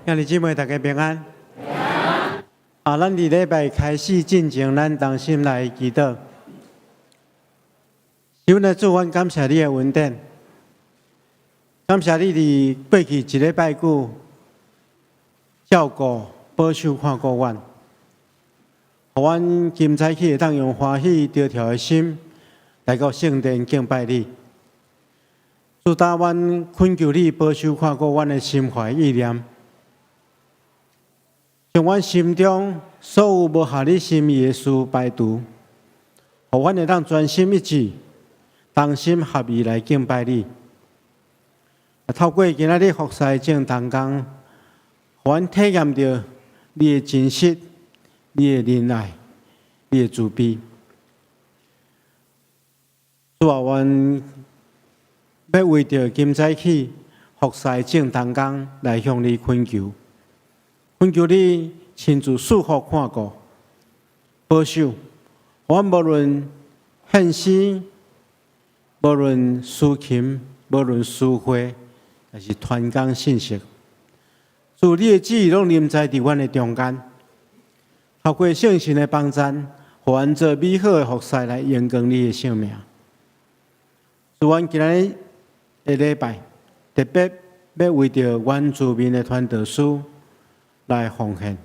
兄弟姊妹，大家平安。啊，咱佇禮拜開始進前，咱同心來祈禱。阮的主，阮感謝你的恩典，感謝你佇過去一禮拜久照顧、保守、看顧阮，予阮今早起會當用歡喜、著調的心來到聖殿敬拜你。主啊，阮懇求你保守看顧阮的心懷意念，將阮心中所有無合你心意的事排除，予阮會當專心一志、同心合意來敬拜你。透過今仔日服侍眾同工，予阮體驗著你的真實、你的仁愛、你的慈悲。主啊，阮欲為著今早起服侍眾同工來向你懇求，懇求你親自賜福看顧、保守，阮無論獻詩，無論司琴，無論司會，抑是傳講信息，主你的旨意攏臨在佇阮的中間，透過聖神的幫贊，予阮做美好的服侍來榮光你的聖名。主，阮今仔日的禮拜，特別欲為著原住民的傳道師來奉獻，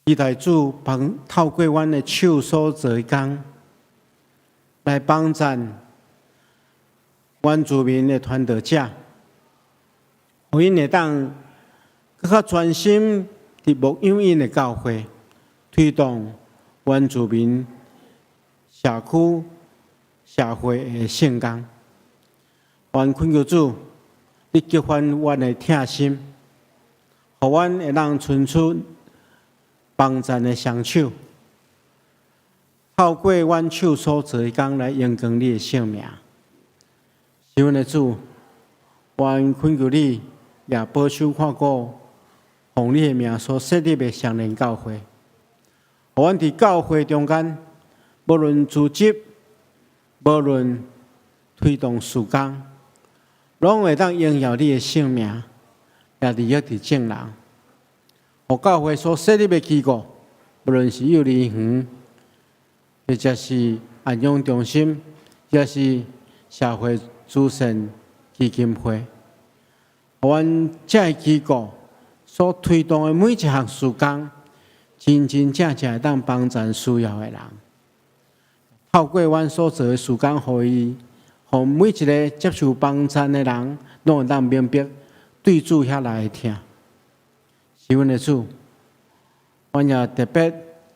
期待主幫透過阮的手所做的工，來幫贊原住民的傳道者，予𪜶會當閣較專心佇牧養𪜶的教會，推動原住民社區社會的聖工。願懇求主，你激發阮的疼心，予阮會當伸出幫贊的雙手，透過阮手所做的工來榮光你的聖名。是阮的主，願懇求你也保守看顧，奉你的名所設立的雙連教會，予阮佇教會中間，無論組織，無論推動事工，攏會當榮耀你的聖名，也利益佇眾人。予教會所設立的機構，無論是幼兒園，或者是安養中心，或者是社會慈善基金會，予阮這个機構所推動的每一項事工，真真正正會當幫助需要的人。透過阮所做的事工，予伊，予每一个接受幫贊的人，攏會當明白對主遐來的疼。是阮的主，阮也特別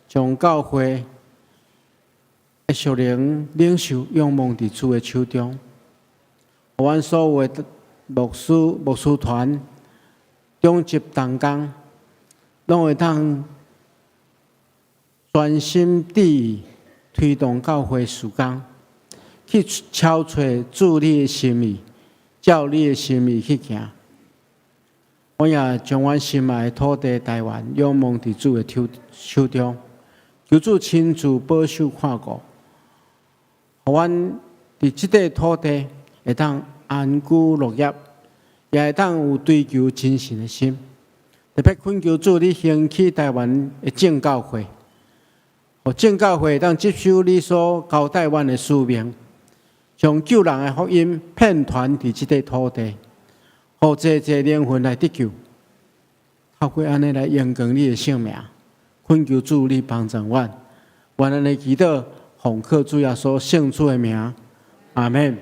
將教會的屬靈領袖仰望佇主的手中，予阮所有的牧師、牧師團、長執同工，攏會當專心致意推動教會事工，去敲揣主你的心意，照你的心意去行。我也將阮心愛的土地台灣仰望佇主的手中，求主親自保守看顧，予阮佇這塊土地會當安居樂業，也會當有追求真神的心。特別懇求主，你興起台灣的正教會，予正教會會當接受你所交代阮的使命，將救人的福音遍傳佇這塊土地，予濟濟靈魂來得救。透過按呢來榮光你的聖名，懇求主你幫助阮，願按呢祈禱，奉靠主耶穌聖子的名，阿們。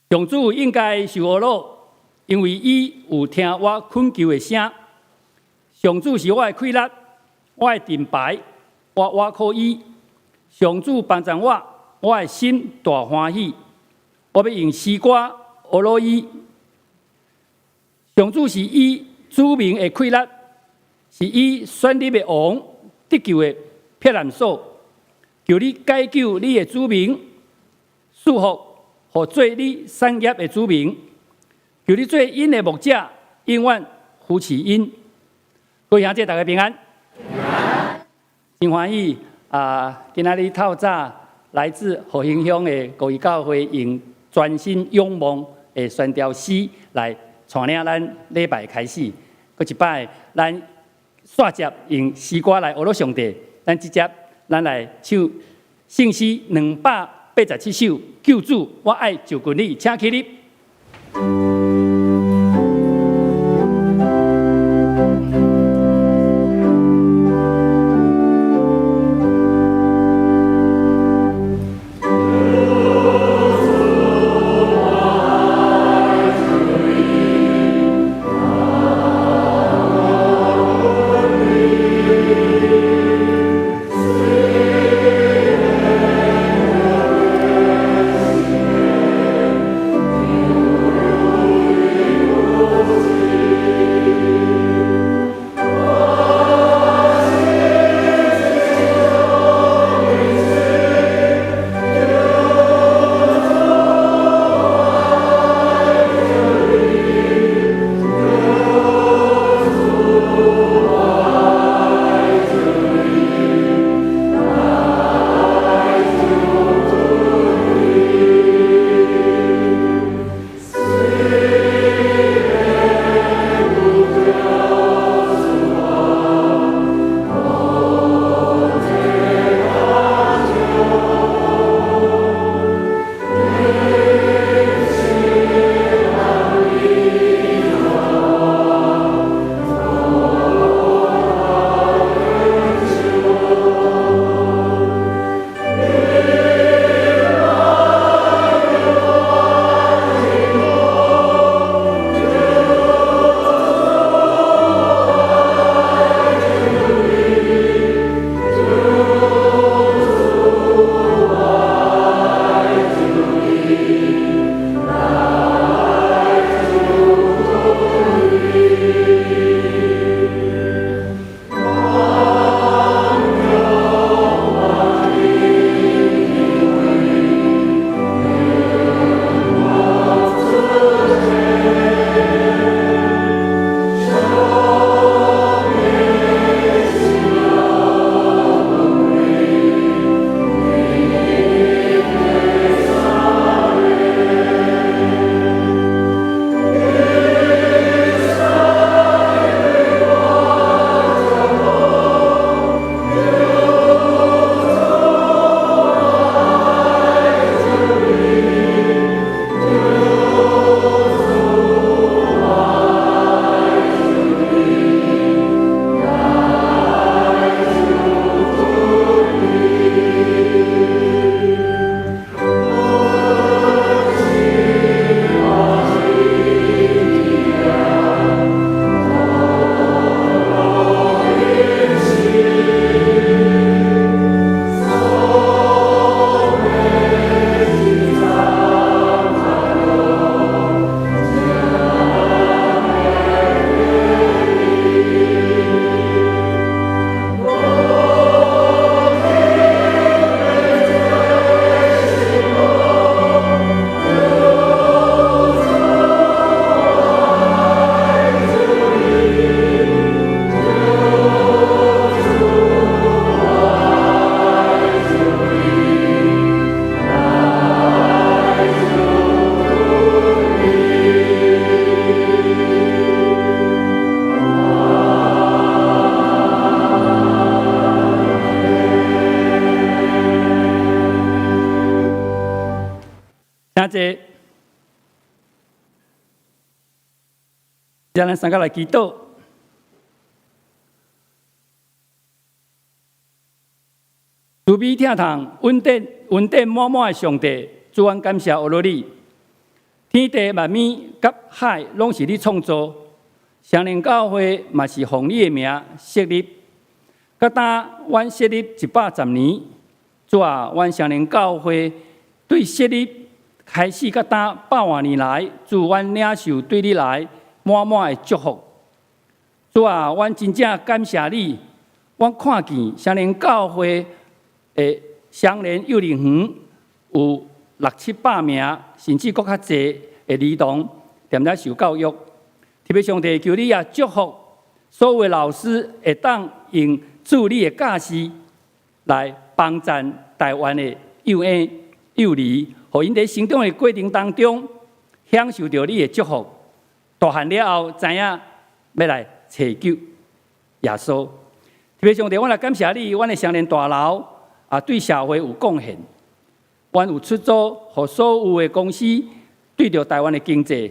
上主應該受呵咾，因為伊有聽我懇求的聲。上主是我的氣力，我的盾牌，我倚靠伊。上主幫贊我，我的心大歡喜。我欲用詩歌呵咾伊。上主是伊子民的氣力，是伊選立的王，得救的避難所。求你解救你的子民，賜福予做你產業的子民。求你做𪜶的牧者，永遠扶持𪜶。各位兄弟，大家平安。真歡喜啊！今仔日透早來自復興鄉的五義教會，用全心仰望的宣教詩來帶領咱禮拜開始。閣一擺，咱煞節用詩歌來呵咾上帝。咱直接咱來唱聖詩287首，救主，我愛就近你，請起立。請坐，讓咱三個來祈禱。慈悲疼痛、恩典恩典滿滿的上帝，主，阮感謝呵咾你。天地萬物佮海攏是你創造，雙連教會嘛是奉你的名設立。到今阮設立110年，主啊，阮雙連教會對設立開始到今百外年來，主，阮領受對你來滿滿的祝福。主啊，阮真正感謝你，阮看見雙連教會的雙連幼兒園有六七百名，甚至閣較濟的兒童踮遮受教育。特別上帝，求你也祝福所有的老師會當用主你的教示來幫贊台灣的幼嬰幼兒，予𪜶佇成長的過程當中享受著你的祝福。大漢了後，知影欲來尋求耶穌。特別上帝，阮來感謝你，阮的雙連大樓啊，對社會有貢獻。阮有出租，予所有的公司對著台灣的經濟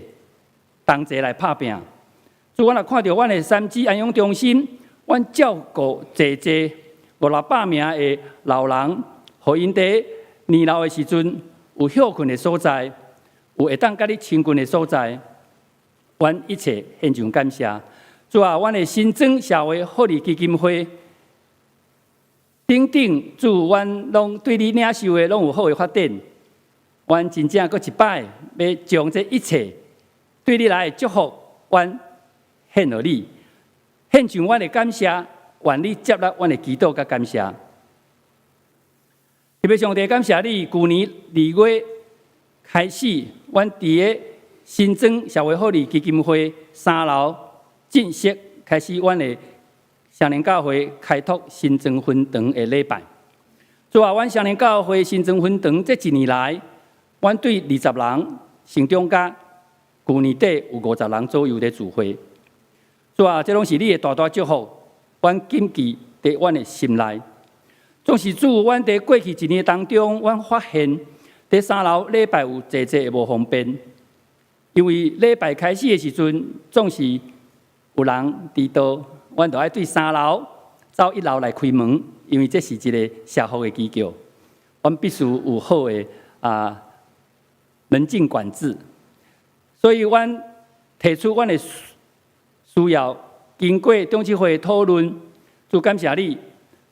同齊來拍拚。主，阮若看著阮的三芝安養中心，阮照顧濟濟五六百名的老人，予𪜶佇年老的時陣有歇睏的所在，有會當佮你親近的所在。阮一切獻上感謝。主啊，阮的新莊社會福利基金會等等，主，阮攏對你領受的攏有好的發展。阮真正閣一擺欲將這一切對你來的祝福，阮獻予你，獻上阮的感謝，願你接納阮的祈禱佮感謝。特別上帝感謝你，舊年2月開始，阮佇个新莊社會福利基金會三樓正式開始阮的雙連教會開拓新莊分堂的禮拜。主啊，阮雙連教會新莊分堂這一年來，阮對20人成長甲舊年底有50人左右咧聚會。主啊，這攏是你的大大祝福，阮謹記佇阮的心內。總是主，阮佇過去一年當中，阮發現佇三樓禮拜有濟濟的無方便，因為禮拜開始的時陣，總是有人遲到，阮就愛對三樓走一樓來開門，因為這是一个社福的機構，阮必須有好的門禁管制，所以阮提出阮的需要，經過長執會討論，主，感謝你。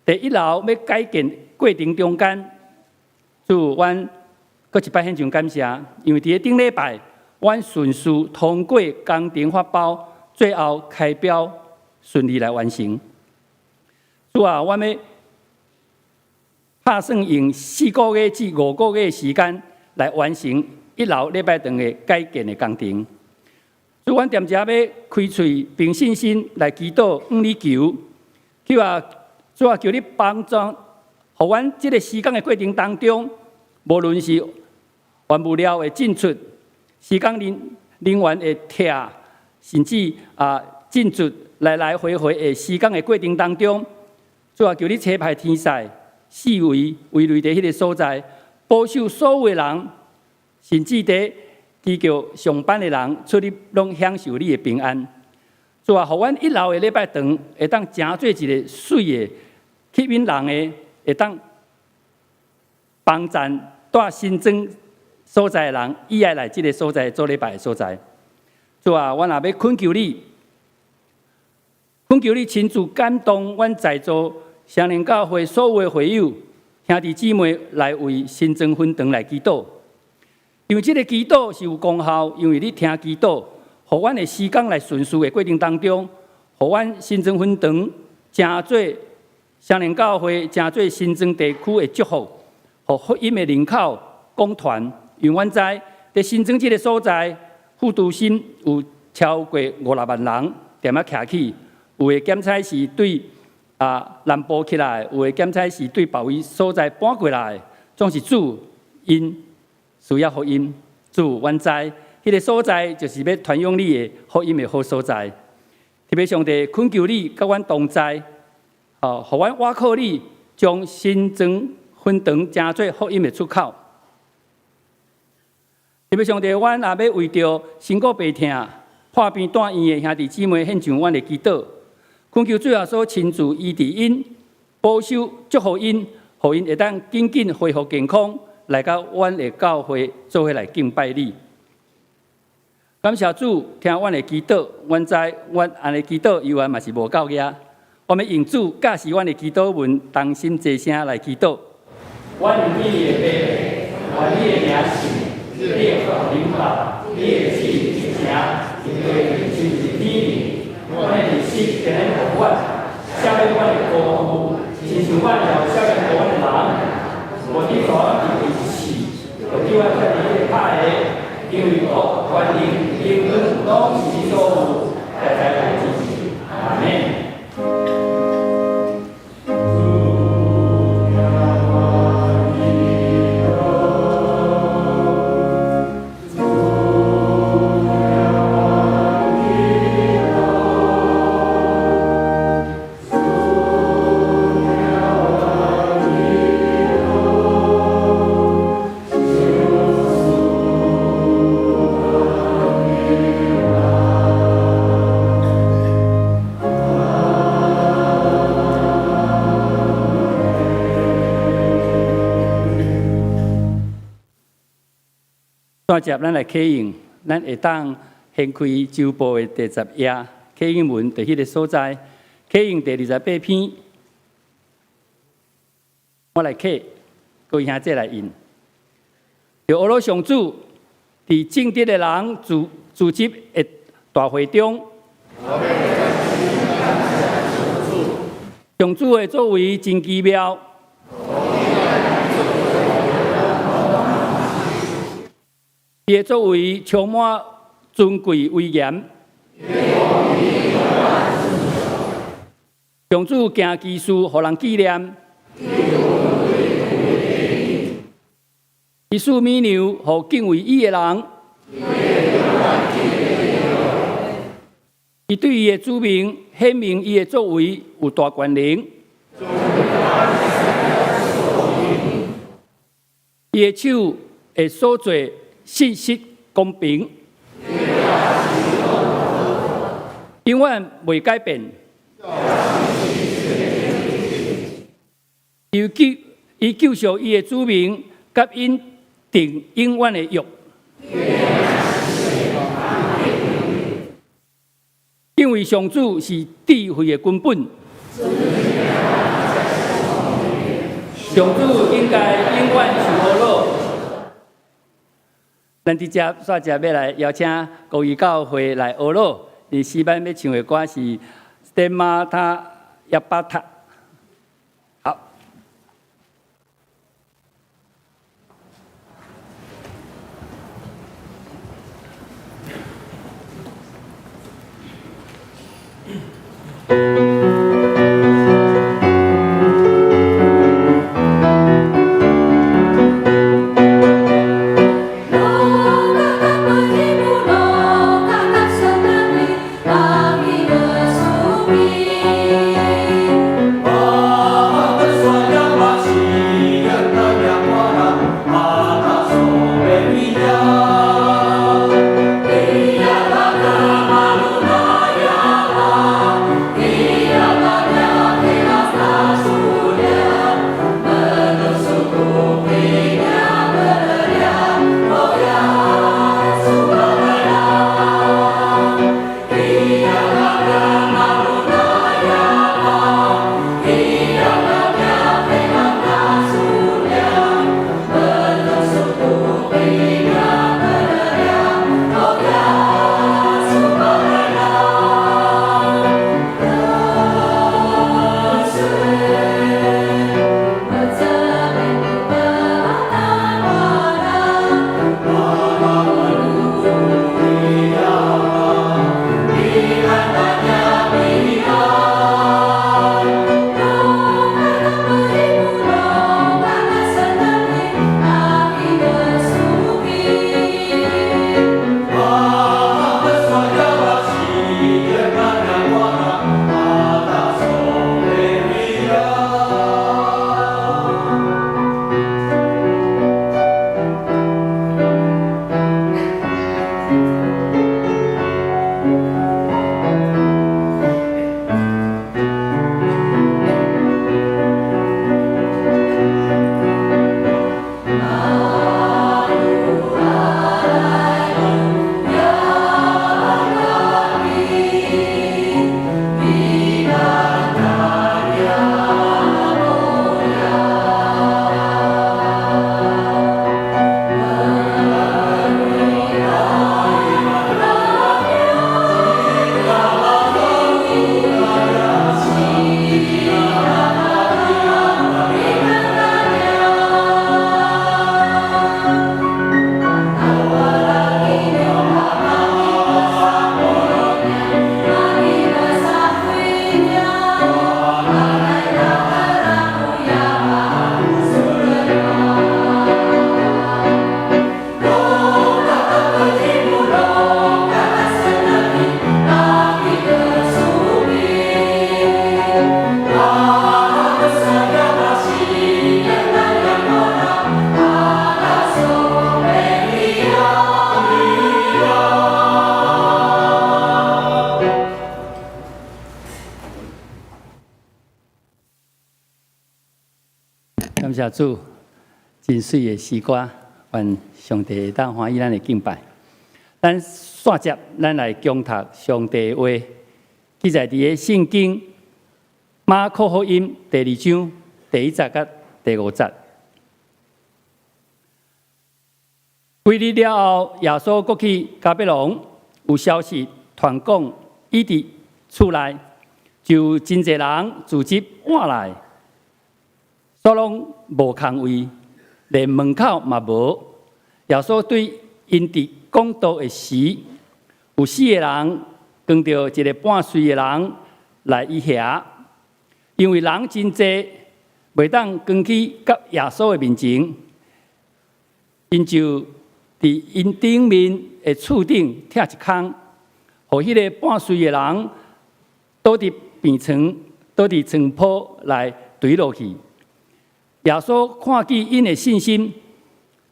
佇一樓欲改建過程中間，主，阮閣一擺獻上感謝，因為佇個頂禮拜，阮順序通過工程發包，最後開標順利來完成。主啊，阮欲拍算用4個月至5個月的時間來完成一樓禮拜堂的改建的工程。主，阮踮遮欲開喙憑信心來祈禱，向你求，求啊！主啊，求你幫助，予阮這个施工的過程當中，無論是原物料的進出、施工人員的拆，甚至進出來來回回的施工的過程當中，主啊，求你差派天使四圍圍圍佇彼个所在，保守所有的人，甚至佇機構上班的人出入，攏享受你的平安。主啊，予阮一樓的禮拜堂會當成做一个媠的吸引人的，會當幫贊蹛新莊所在的人，伊愛來這个所在做禮拜的所在。主啊，阮也欲懇求你，懇求你親自感動阮在座雙連教會所有的會友兄弟姊妹來為新莊分堂來祈禱，因為這个祈禱是有功效，因為你聽祈禱，予阮的施工來順序的過程當中，予阮新莊分堂成做雙連教會，成做新莊地區的祝福，予福音的人口廣傳。因為阮知佇新莊這个所在，副都心有超過五六萬人踮遐徛起，有的檢採是對南部起來，有的檢採是對別位所在搬過來，總是主𪜶需要福音。主，阮知彼个所在就是欲傳揚你的福音的好所在。特別上帝懇求你佮阮同在，哦，予阮倚靠你，將新莊分堂成做福音的出口。特別上帝，阮也欲為著身骨病痛、破病蹛院的兄弟姊妹獻上阮的祈禱，懇求主耶穌親自醫治𪜶，保守祝福𪜶，予𪜶會當緊緊恢復健康，來到阮的教會做伙來敬拜你。感謝主聽阮的祈禱，阮知阮按呢祈禱猶原嘛是無夠額。我們用主教示阮的祈禱文，同心齊聲來祈禱。阮美麗的父，願你的名聖，你的國臨到，你的旨意成，佇地親像佇天頂。阮的日食今日予阮，赦免阮的過誤，親像阮也有赦免過阮的人。無你帶阮入試，就救阮脫離彼個歹的，因為國、權能、榮光攏是你所有，代代來支持。阿們。煞接咱來啟應，咱會當掀開周報的第10頁，啟應文佇彼个所在，啟應第28篇，我來啟，各位兄弟來印。著呵咾上主，佇正直的人聚聚集的大會中，上主的作為真奇妙。伊的作為充滿尊貴威嚴，上主行奇事，予人紀念。伊賜米糧，予敬畏伊的人。伊對伊的子民顯明伊的作為有大權能。伊的手會所做信實公平，永遠袂改變。伊救贖伊的子民，佮𪜶訂永遠的約。因為上主是智慧的根本，上主應該永遠受呵咾。咱佇遮煞遮欲來邀請國語教會來呵咾，佇詩班欲唱的歌是《斯瑪塔亞巴塔》。好。 Loka 謝主，真媠的詩歌，願上帝會當歡喜咱的敬拜。咱煞接，咱來恭讀上帝的話，記載佇个聖經馬可福音第二章第一節佮第五節。幾日了後，耶穌閣去迦百農，有消息傳講，伊佇厝內，就真濟人聚集倚來，煞攏無空位，連門口嘛無。耶穌對𪜶佇講道的時，有四个人扛著一个半隨的人來伊遐，因為人真濟，袂當扛去到耶穌的面前，𪜶就佇𪜶頂面的厝頂拆一空，予彼个半隨的人倒佇病床，倒佇床鋪來墜落去。耶穌看見𪜶的信心，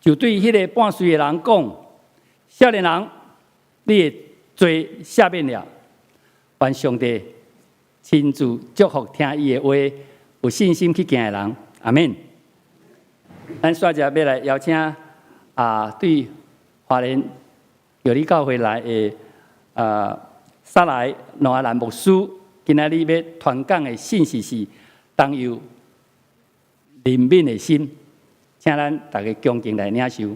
就對彼个半隨的人講：少年人，你的罪赦免了。願上帝親自祝福聽伊的話、有信心去行的人。阿們。咱煞接欲來邀請啊，對花蓮藥理教會來的啊撒萊挪亞蘭牧師，今仔日欲傳講的信息是當有憐憫的心，請咱逐家恭敬來領受。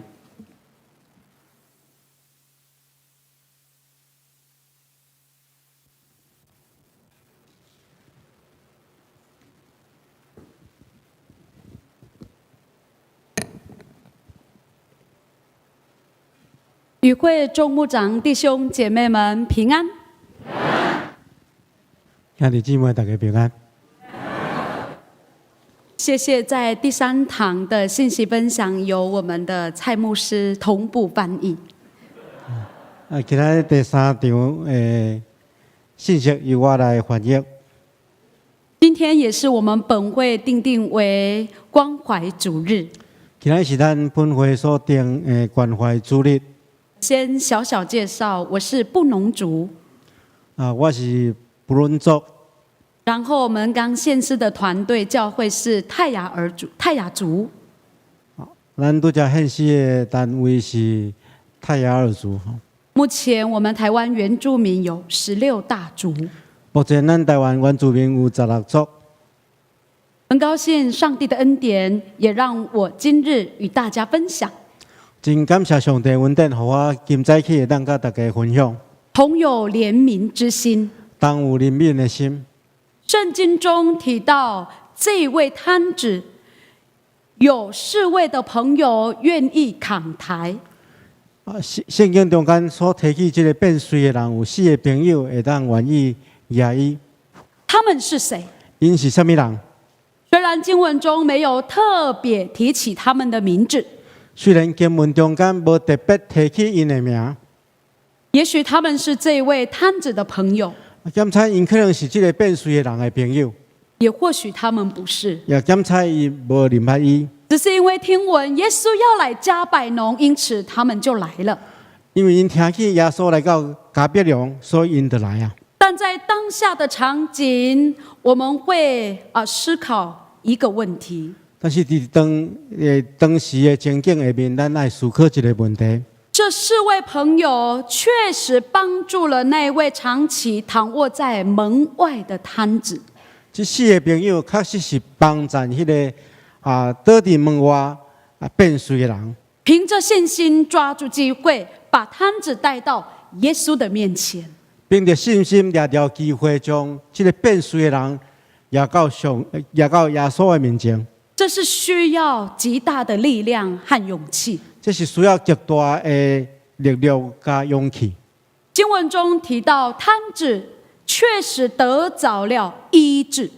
與會眾牧長弟兄姐妹們平安。兄弟姊妹大家平安。謝謝在第三堂的信息分享，由我們的蔡牧師同步翻譯。啊，今仔日第三場的信息由我來翻譯。今天也是我們本會訂定為關懷主日。今仔日是咱本會所定的關懷主日。先小小介紹，我是布農族。啊，我是布農族。然後我們剛獻詩的團隊教會是泰雅爾族，泰雅族。咱拄才獻詩的單位是泰雅爾族。目前我們台灣原住民有16大族。目前咱台灣原住民有16族。很高興上帝的恩典，也讓我今日與大家分享。真感謝上帝恩典，予我今早起會當佮大家分享。同有憐憫之心。同有憐憫的心。聖經中提到，這位癱子有四位的朋友願意扛抬。啊，聖聖經中間所提起這个變隨的人，有四个朋友會當願意舉伊。他們是誰？𪜶是啥物人？雖然經文中沒有特別提起他們的名字。雖然經文中間無特別提起𪜶的名。也許他們是這位癱子的朋友。檢猜𪜶可能是這个變隨的人的朋友。也或許他們不是。也檢猜伊無認捌伊。只是因為聽聞耶穌要來迦百農，因此他們就來了。因為𪜶聽見耶穌來到迦百農，所以𪜶就來啊。但在當下的場景，我們會啊思考一個問題。但是佇當誒當時的情景下面，咱愛思考一个問題。這四位朋友確實幫助了那位長期躺臥在門外的癱子。這四个朋友確實是幫贊彼个啊倒佇門外啊變隨的人。憑着信心抓住機會，把癱子帶到耶穌的面前。憑著信心掠著機會，將這个變隨的人攑到上攑到耶穌的面前。這是需要極大的力量和勇氣。這是需要極大的力量佮勇氣。經文中提到，癱子確實得著了醫治。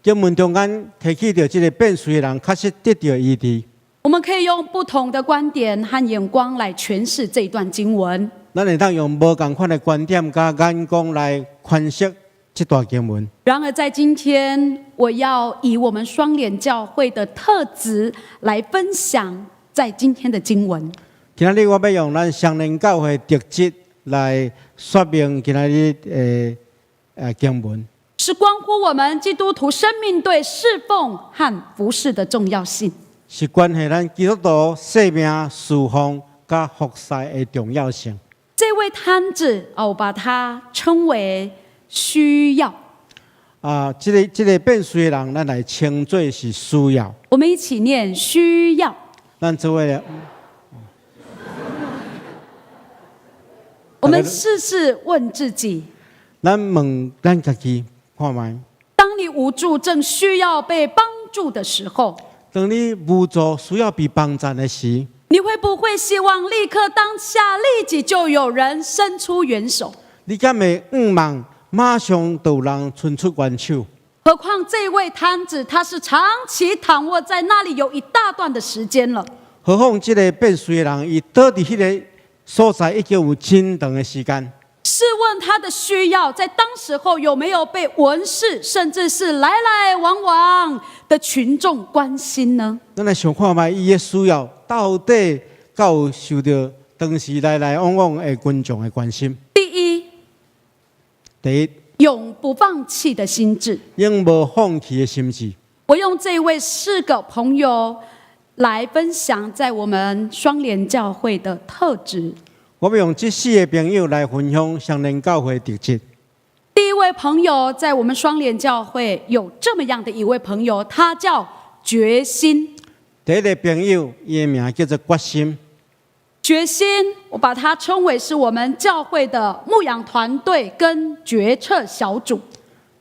經文中間提起著這个變隨的人，確實得著醫治。我們可以用不同的觀點和眼光來詮釋這段經文。咱會當用無仝款的觀點佮眼光來詮釋這段經文。然而，在今天，我要以我們雙聯教會的特質來分享在今天的經文。今仔日我欲用咱雙聯教會特質來說明今仔日的經文。是關乎我們基督徒生命對侍奉和服侍的重要性。是關係咱基督徒生命侍奉佮服侍的重要性。這位癱子，哦，我把他稱為需要。啊，這個變衰的人，咱來稱做是需要。我們一起念需要。咱做伙來。我們試試問自己：咱問咱家己看覓。當你無助、正需要被幫助的時候，當你無助、需要被幫助的時，你會不會希望立刻當下立即就有人伸出援手？你敢會向望馬上就有人伸出援手？何況這位癱子，他是長期躺臥在那裡有一大段的時間了。何況這個變衰的人，伊倒佇彼個所在已經有真長的時間。試問他的需要，在當時候有沒有被文士，甚至是來來往往的群眾關心呢？咱來想看覓，伊的需要到底敢有受著當時來來往往的群眾的關心？第一，第一，永不放棄的心志。永無放棄的心志。我用這位四個朋友來分享，在我們雙聯教會的特質。我欲用這四個朋友來分享雙聯教會特質。第一位朋友，在我們雙聯教會有這麼樣的一位朋友，他叫決心。第一個朋友，伊的名叫做決心。決心，我把它稱為是我們教會的牧養團隊跟決策小組。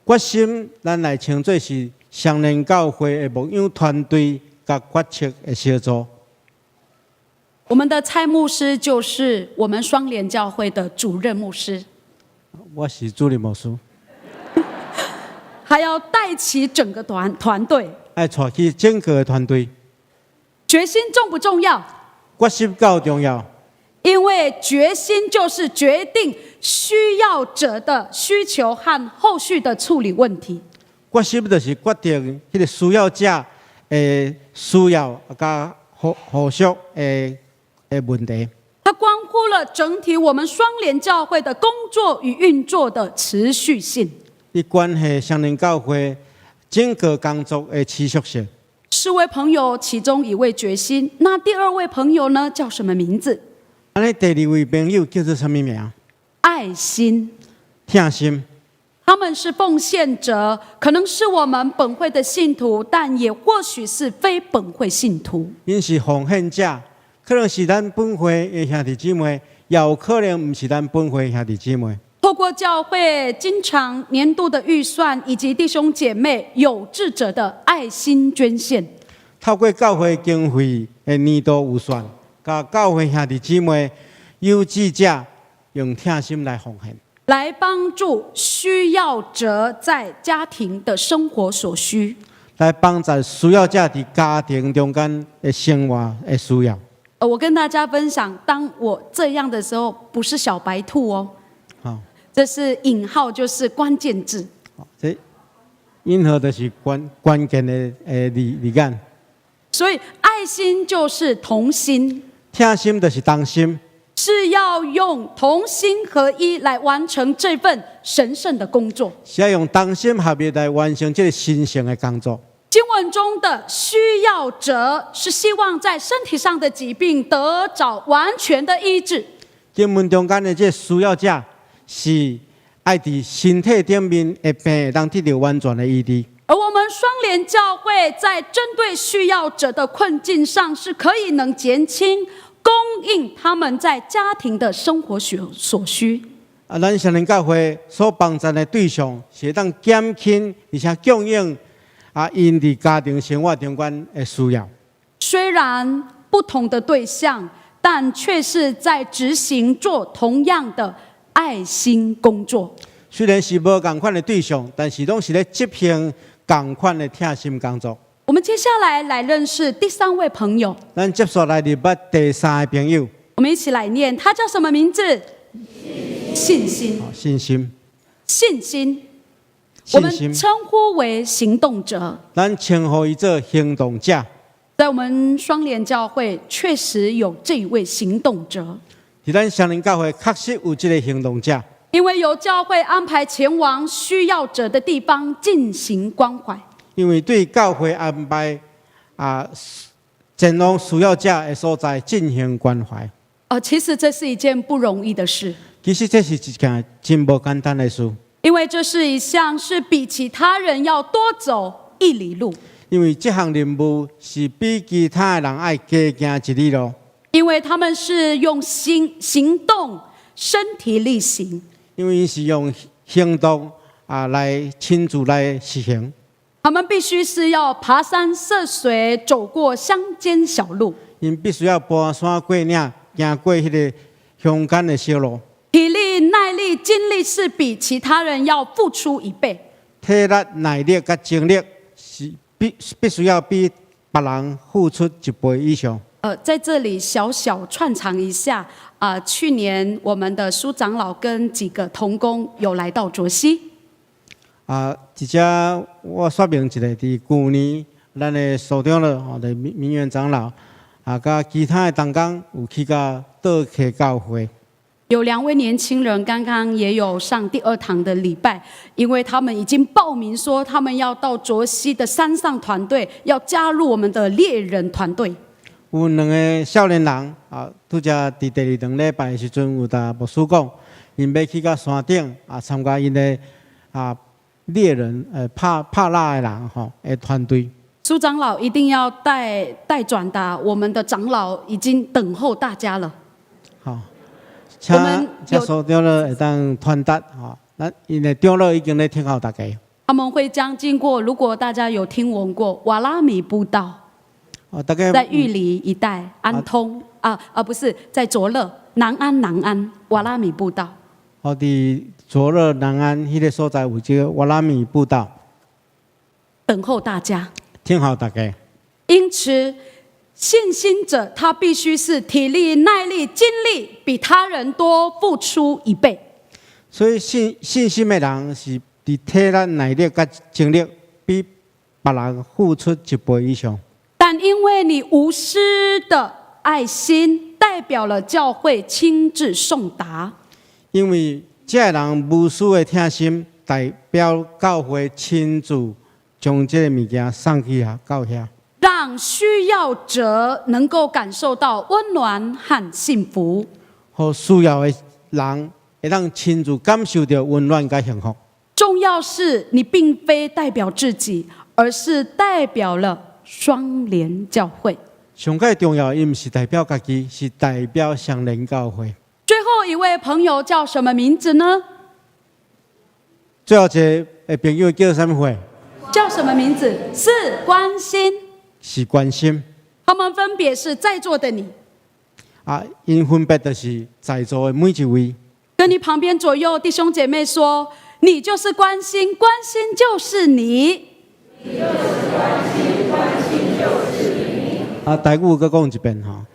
決心，咱來稱做是雙聯教會的牧養團隊佮決策的小組。我們的蔡牧師就是我們雙聯教會的主任牧師。我是主任牧師。還要帶起整個團隊。愛帶起整個團隊。決心重不重要？決心夠重要。因為決心就是決定需要者的需求和後續的處理問題。決心就是決定彼個需要者的需要佮後續的問題。它關乎了整體我們雙聯教會的工作與運作的持續性。伊關係雙聯教會整個工作的持續性。四位朋友，其中一位決心，那第二位朋友呢？叫什麼名字？按呢，第二位朋友叫做啥物名？愛心。疼心。他們是奉獻者，可能是我們本會的信徒，但也或許是非本會信徒。𪜶是奉獻者，可能是咱本會的兄弟姊妹，也有可能毋是咱本會兄弟姊妹。透過教會經常年度的預算，以及弟兄姐妹有志者的愛心捐獻。透過教會經費的年度預算，佮教會兄弟姊妹有志者用疼心來奉獻，來幫助需要者在家庭的生活所需，來幫助需要者佇家庭中間的生活的需要。我跟大家分享，當我這樣的時候，不是小白兔哦。好，這是引號，就是關鍵字。這引號就是關鍵的字眼。所以愛心就是同心，疼心就是同心，是要用同心合一來完成這份神聖的工作。是愛用同心合一來完成這個神聖的工作。經文中的需要者是希望在身體上的疾病得著完全的醫治。經文中間的這個需要者是愛佇身體頂面的病，會當得著完全的醫治。而我們雙聯教會在針對需要者的困境上，是可以能減輕供應他們在家庭的生活所需。啊，咱雙聯教會所幫助的對象是會當減輕而且供應啊，𪜶佇家庭生活中間的需要。雖然不同的對象，但卻是在執行做同樣的愛心工作。雖然是無仝款的對象，但是攏是咧執行仝款的疼心工作。我們接下來來認識第三位朋友。咱接紲來認捌第三個朋友。我們一起來念，他叫什麼名字？信心。信心。信心。我們稱呼為行動者。咱稱呼伊做行動者。在我們雙聯教會，確實有這一位行動者。佇咱雙聯教會確實有這個行動者。因為有教會安排前往需要者的地方進行關懷。因為對教會安排啊，前往需要者的所在進行關懷。其實這是一件不容易的事，其實這是一件真無簡單的事，因為這是一項是比其他人要多走一里路。因為這項任務是比其他的人愛加行一里路。因為他們是用行動、身體力行。因為𪜶是用行動啊來親自來實行。他們必須是要爬山涉水，走過鄉間小路。𪜶必須要跋山過嶺，行過彼个鄉間的小路。體力、耐力、精力是比其他人要付出一倍。體力、耐力佮精力是必須要比別人付出一倍以上。在這裡小小串場一下，啊，去年我們的蘇長老跟幾個同工有來到卓溪。啊，佇遮我說明一下，佇舊年，咱的蘇長老吼，的明明遠長老啊，佮其他的同工有去到卓溪教會。有兩位年輕人剛剛也有上第二堂的禮拜，因為他們已經報名說他們要到卓溪的山上團隊，要加入我們的獵人團隊。有兩个少年人啊，拄才佇第二堂禮拜的時陣，有共牧師講，𪜶欲去到山頂啊，參加𪜶的啊獵人拍獵的人吼的團隊。蘇長老一定要帶轉達，我們的長老已經等候大家了。好，請請蘇長老會當傳達吼，咱𪜶的長老已經咧等候大家。他們會將經過，如果大家有聽聞過瓦拉米步道，大概在玉里一帶安通啊啊，不是在卓樂南安南安瓦拉米步道。哦，佇卓樂南安彼个所在有這个瓦拉米步道，等候大家，等候大家。因此，信心者他必須是體力、耐力、精力比他人多付出一倍。所以信心的人是佇體力、耐力佮精力比別人付出一倍以上。但因為你無私的愛心，代表了教會親自送達。因為這个人無私的疼心，代表教會親自將這个物件送去遐到遐，讓需要者能夠感受到溫暖和幸福。予需要的人會當親自感受著溫暖佮幸福。重要是你並非代表自己，而是代表了雙聯教會。上蓋重要，伊毋是代表家己，是代表雙聯教會。最後一位朋友叫什麼名字呢？最後一个朋友叫啥物貨？叫什麼名字？是關心。是關心。他們分別是在座的你。啊，𪜶分別就是在座的每一位。跟你旁邊左右弟兄姐妹說，你就是關心，關心就是你。你就是關心，關心就是你。啊，台語閣講一遍吼，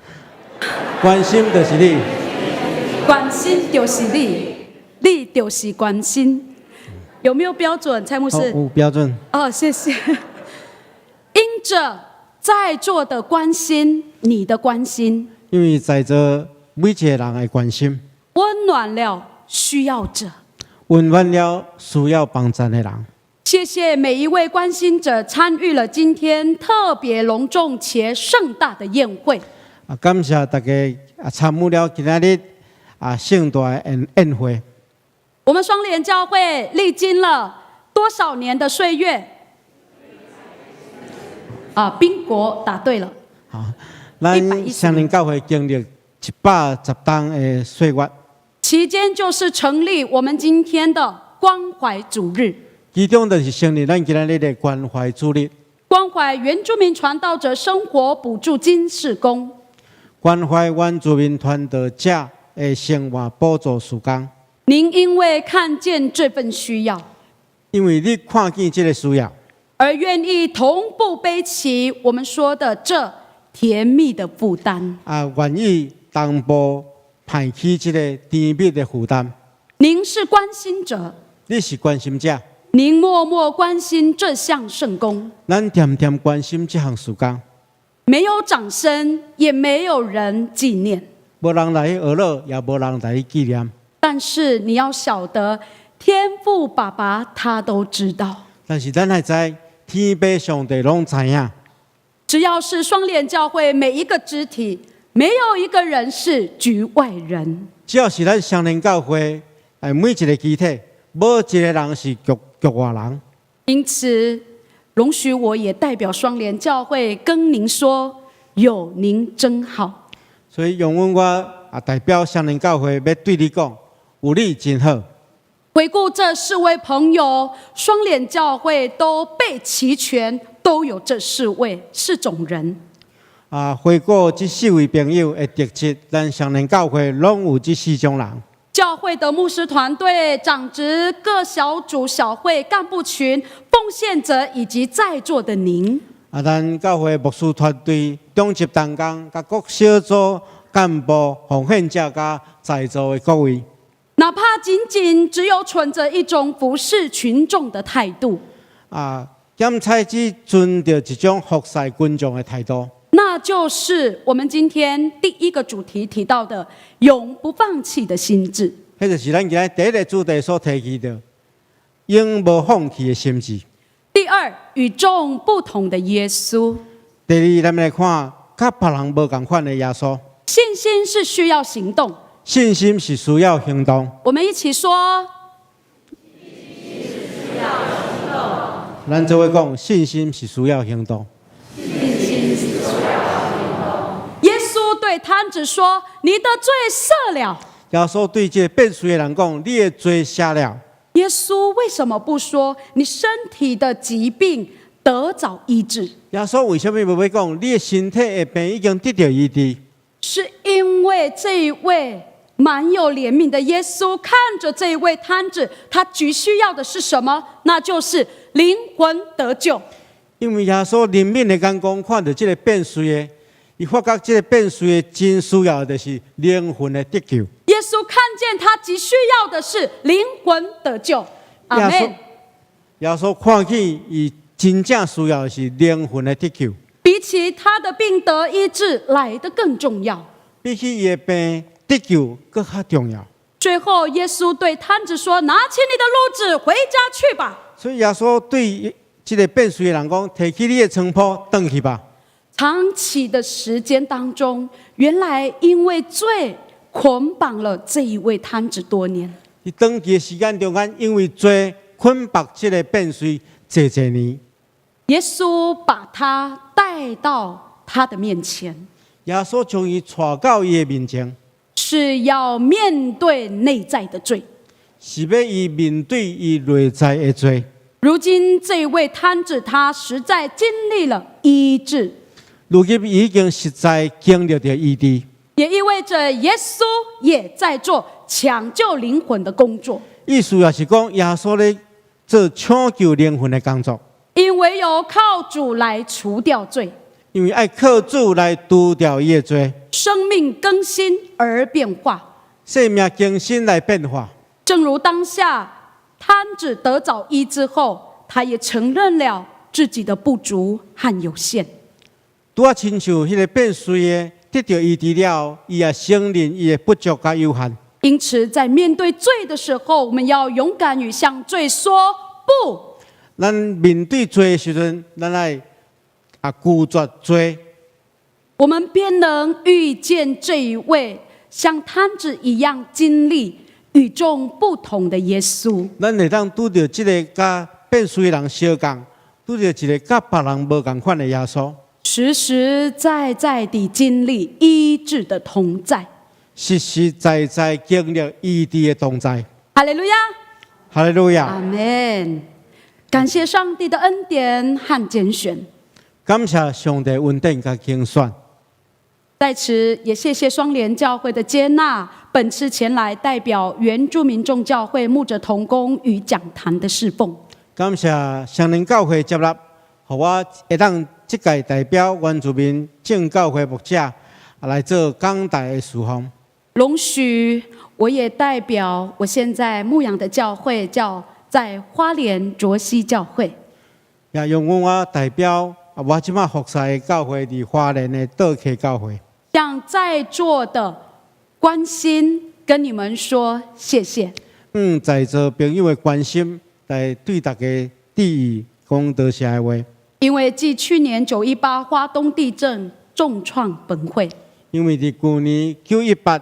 關心就是你。關心就是你，你就是關心。有沒有標準？蔡牧師。有標準。哦，謝謝。因着在座的關心，你的關心，因為在座每一個人的關心，溫暖了需要者，溫暖了需要幫助的人。謝謝每一位關心者參與了今天特別隆重且盛大的宴會。啊，感謝大家啊參與了今仔日啊盛大的宴會。我們雙聯教會歷經了多少年的歲月？啊，賓果答對了。好，咱雙聯教會經歷110冬的歲月。期間就是成立我們今天的關懷主日。其中就是成立咱今仔日的關懷主日。關懷原住民傳道者生活補助金事工。關懷原住民傳道者的生活補助事工。您因為看見這份需要，因為你看見這个需要，而願意同步背起我們說的這甜蜜的負擔。啊，願意同步背起這个甜蜜的負擔。您是關心者，你是關心者。您默默關心這項聖工。咱恬恬關心這項事工。沒有掌聲，也沒有人紀念。無人來學樂，也無人來紀念。但是你要曉得，天父爸爸他都知道。但是咱愛知，天父上帝攏知影。只要是雙聯教會每一個肢體，沒有一個人是局外人。只要是咱雙聯教會，每一個肢體，無一個人是局外人。因此，容許我也代表雙聯教會跟您說，有您真好。所以，容許我代表雙聯教會欲對你講，有你真好。回顧這四位朋友，雙聯教會都備齊全，都有這四位四種人。回顧這四位朋友的特質，咱雙聯教會攏有這四種人。教會的牧師團隊、長執、各小組、小會幹部群、奉獻者以及在座的您。咱教會牧師團隊、長執同工、佮各小組幹部、奉獻者佮在座的各位。哪怕僅僅只有存着一種服侍群眾的態度，檢採只存著一種服侍群眾的態度，那就是我們今天第一個主題提到的永不放棄的心志。彼就是咱今日第一個主題所提起的永無放棄的心志。第二，與眾不同的耶穌。第二，咱來看佮別人無仝款的耶穌。信心是需要行動。信心是需要行動。我們一起說。信心是需要行動。咱做伙講，信心是需要行動。信心是需要行動。耶穌對癱子說：“你的罪赦了。” 耶穌對這個變眩的人講：“你的罪赦了。” 耶穌為什麼不說你身體的疾病得著醫治？耶穌為什麼無欲講你的身體的病已經得著醫治？是因為這一位滿有憐憫的耶穌看着這一位癱子，他急需要的是什麼？那就是靈魂得救。因為耶穌憐憫的眼光看著這個變眩的，伊發覺這個變眩的真需要的就是靈魂的得救。耶穌看見他急需要的是靈魂得救。阿門。耶穌看見伊真正需要的是靈魂的得救。比起他的病得醫治來得更重要。比起伊的病得救閣較重要。最後，耶穌對癱子說：“拿起你的褥子回家去吧。” 所以耶穌對這個變眩的人講：“提起你的床鋪，轉去吧。” 長期的時間當中，原來因為罪捆綁了這一位癱子多年。佇長期的時間中間，因為罪捆綁這個變眩濟濟年。耶穌把他帶到他的面前，耶穌將伊帶到伊的面前，是要面對內在的罪，是欲伊面對伊內在的罪。如今這位癱子，他實在經歷了醫治，如今已經實在經歷著醫治，也意味着耶穌也在做搶救靈魂的工作。意思也是講，耶穌咧做搶救靈魂的工作。因為唯有靠主來除掉罪，因為愛靠主來除掉伊的罪，生命更新而變化，生命更新來變化。正如當下癱子得著醫治後，他也承認了自己的不足和有限。拄仔親像彼個變眩的得著醫治了，伊也承認伊的不足佮有限。因此，在面對罪的時候，我們要勇敢與向罪說不。咱面對罪的時陣，咱愛拒絕罪。我們便能遇見這一位像癱子一樣經歷與眾不同的耶穌。咱會當拄著這個佮變眩的人相仝，拄著一個佮別人無仝款的耶穌。實實在在地經歷醫治的同在。實實在在經歷醫治的同在。哈利路亞，哈利路亞，阿門。感謝上帝的恩典和揀選。感謝上帝恩典佮揀選。在此也謝謝雙聯教會的接納，本次前來代表原住民眾教會牧者同工與講壇的侍奉。感謝雙聯教會接納，予我會當這屆代表原住民眾教會牧者來做講台的侍奉。容許我也代表我現在牧養的教會，叫在花蓮卓溪教會。也容許我代表我這馬服侍的教會，佇花蓮的卓溪教會。向在座的關心，跟你們說謝謝。在座朋友的關心，來對大家致意講多謝的話。因為繼去年918花東地震重創本會，因為佇舊年918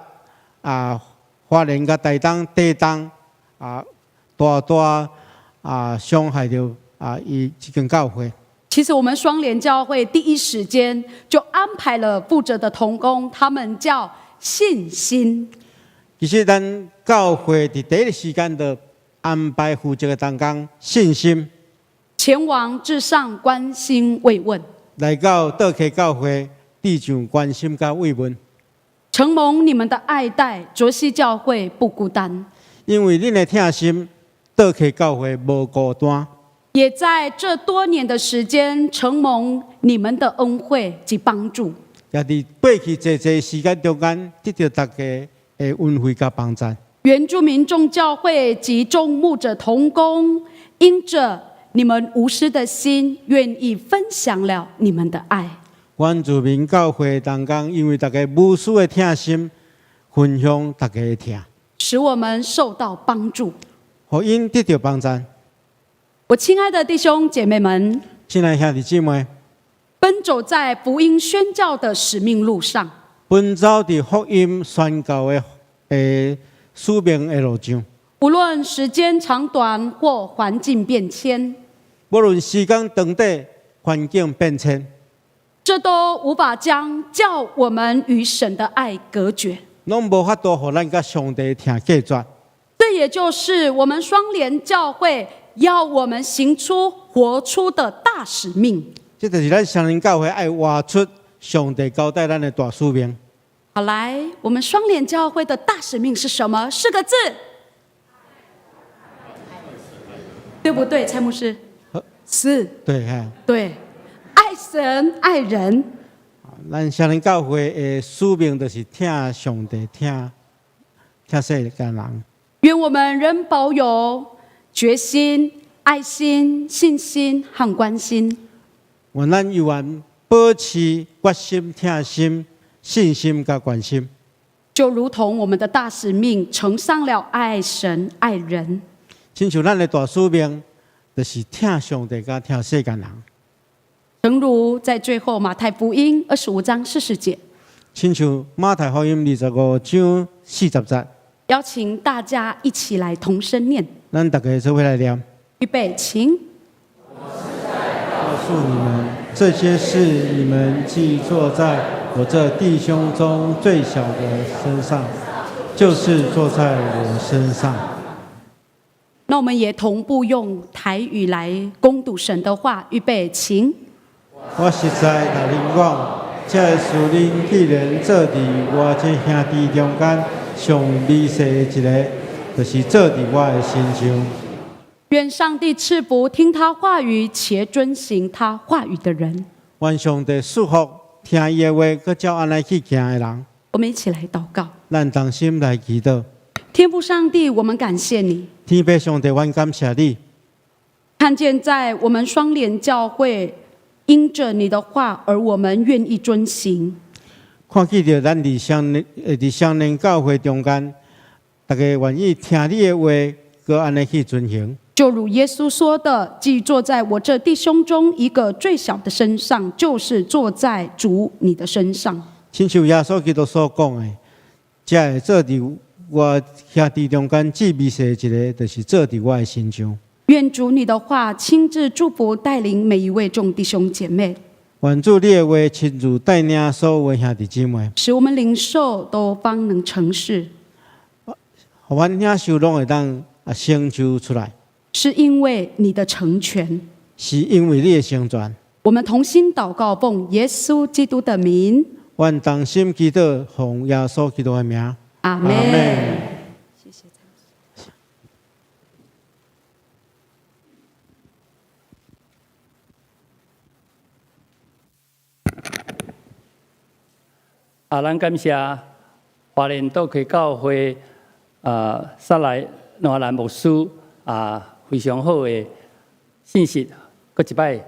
啊，花蓮佮台東地動啊，大大啊傷害著啊伊這間教會。其實我們雙聯教會第一時間就安排了負責的同工，他們叫信心。其實咱教會佇第一時間就安排負責的同工信心前往至上關心慰問，來到桌溪教會致上關心佮慰問。承蒙你們的愛戴，卓溪教會不孤單。因為恁的疼心，桌溪教會無孤單。也在這多年的時間，承蒙你們的恩惠及幫助。也佇過去濟濟時間中間，得著大家的恩惠佮幫助。原住民眾教會及眾牧者同工，因着你們無私的心，願意分享了你們的愛。原住民教會同工，因為大家無私的疼心，分享大家的疼，使我們受到幫助，予𪜶得著幫助。我親愛的弟兄姐妹們，親愛兄弟姊妹，奔走在福音宣教的使命路上，奔走佇福音宣教的使命的路上，無論時間長短或環境變遷，無論時間長短，環境變遷，這都無法將叫我們與神的愛隔絕。攏無法度予咱佮上帝疼隔絕。這也就是我們雙聯教會要我們行出、活出的大使命。這就是咱雙聯教會愛活出上帝交代咱的大使命。好，來，我們雙聯教會的大使命是什麼？四個字，對不對，蔡牧師？是。對，哈。對，愛神愛人。咱雙聯教會的使命就是疼上帝、疼疼世間人。願我們仍保有決心、愛心、信心和關心。願咱猶原保持決心、疼心、信心佮關心。就如同我們的大使命承上了愛神愛人。親像咱的大使命，就是疼上帝佮疼世間人。誠如在最後馬太福音25章40節。親像馬太福音25章40節。邀請大家一起來同聲念。咱大家做伙來念。預備，請。我實在告訴你們，這些事你們既做在我這弟兄中最小的身上，就是做在我身上。那我們也同步用台語來恭讀神的話，預備，請。我實在共恁講，這个事恁既然做佇我這兄弟中間上微細的一个，就是做佇我的身上。願上帝賜福聽他話語且遵行他話語的人。願上帝賜福聽伊的話，閣照按呢去行的人。我們一起來禱告。咱同心來祈禱。天父上帝，我們感謝你。天父上帝，阮感謝你。看見在我們雙聯教會，因着你的話而我們願意遵行。看見著咱佇雙聯教會中間，大家願意聽你的話，閣按呢去遵行。就如耶穌說的：“既做在我這弟兄中一個最小的身上，就是做在主你的身上。” 親像耶穌基督所講的，才會做佇我兄弟中間最微細的一個，就是做佇我的身上。願主你的話親自祝福帶領每一位眾弟兄姐妹。願主你的話親自帶領所有的兄弟姊妹，使我們領受都方能成事。予阮領受攏會當啊成就出來。是因為你的成全，是因為你的成全。我們同心禱告，奉耶穌基督的名。阮同心祈禱，奉耶穌基督的名。阿門。謝謝。啊，咱感謝花蓮桌溪教會啊，撒來挪蘭牧師啊，非常好的信息，閣一擺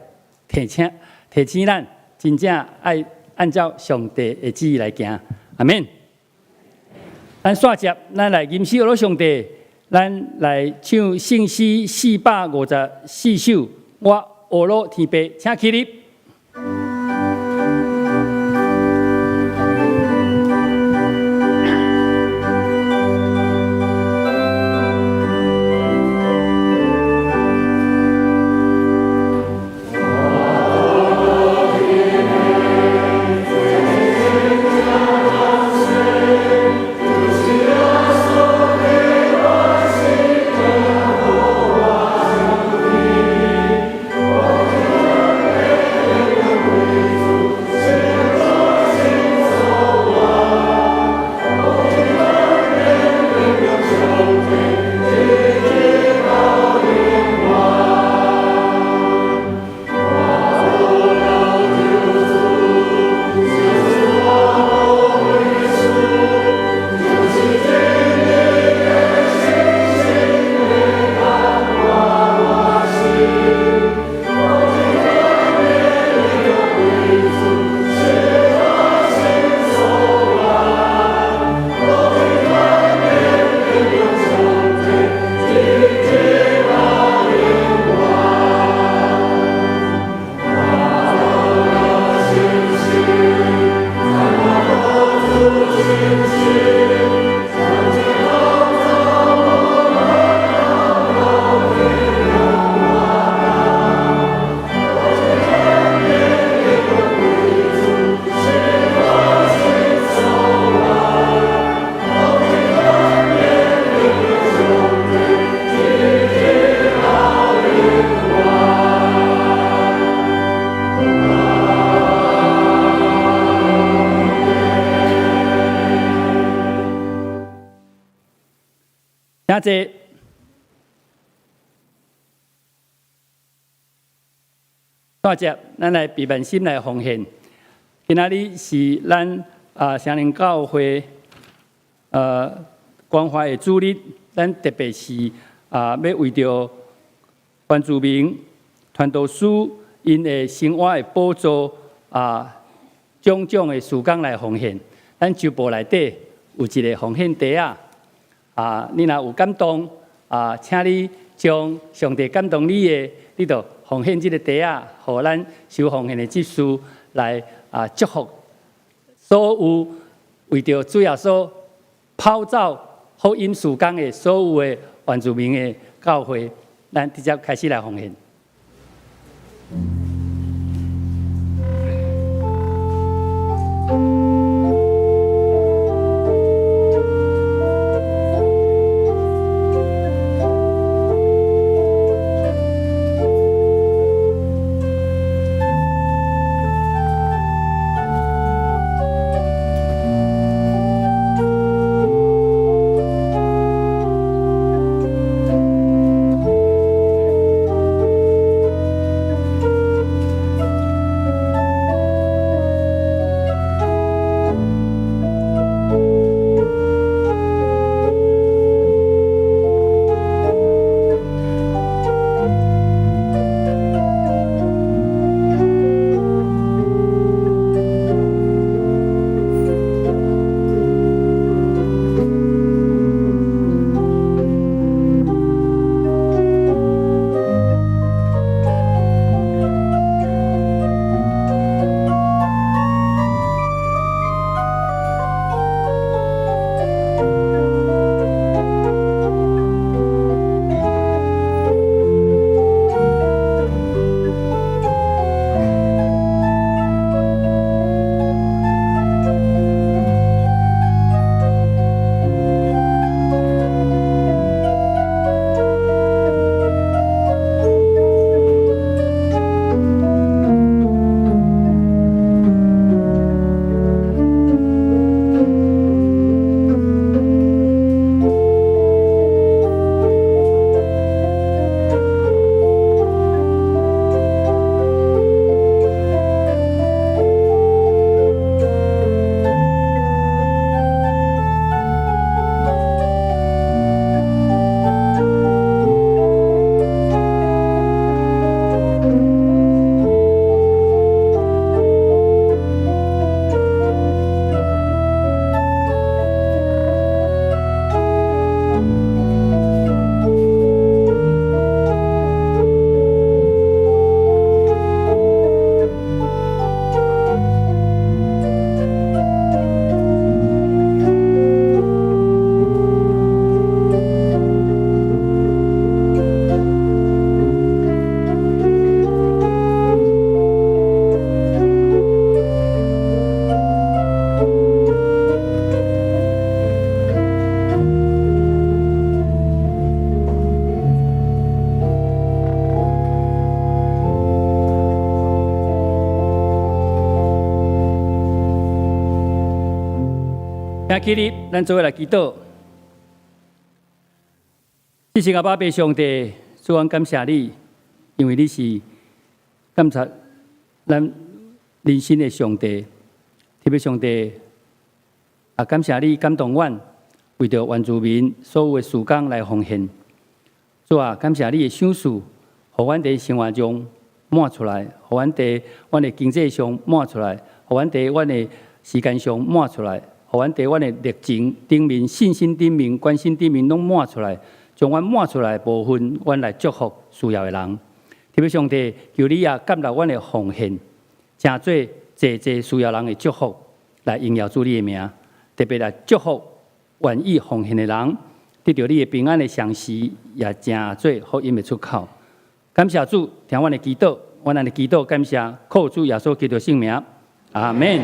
提醒提醒咱，真正愛按照上帝的旨意來行。阿們。咱煞接，咱來吟詩學上帝，咱來唱聖詩454首。我呵咾天父，請起立。請坐。大家，咱來閉目心來奉獻。今仔日是咱聖靈教會關懷的主日，咱特別是欲為著關注民傳道師𪜶的生活的補助種種的事工來奉獻。咱周報內底有一个奉獻袋仔。你若有感動，請你將上帝感動你的，你就奉獻這个袋仔，予咱收奉獻的執事來祝福所有為著主耶穌跑走福音事工的所有的原住民的教會，咱直接開始來奉獻。請起立，咱做伙來祈禱。至聖阿爸父上帝，主，阮感謝你，因為你是監察咱人生的上帝，特別上帝啊，感謝你感動阮，為著原住民所有的事工來奉獻。主啊，感謝你的賞賜，予阮佇生活中滿出來，予阮佇阮的經濟上滿出來，予阮佇阮的時間上滿出來，予阮佇阮的熱情頂面、信心頂面、關心頂面攏滿出來，將阮滿出來的部分，阮來祝福需要的人。特別上帝，求你也接納阮的奉獻，成做濟濟需要人的祝福，來榮耀主你的名。特別來祝福願意奉獻的人，得著你的平安的同時，也成做福音的出口。感謝主，聽阮的祈禱，阮按呢祈禱，感謝靠主耶穌基督聖名，阿們。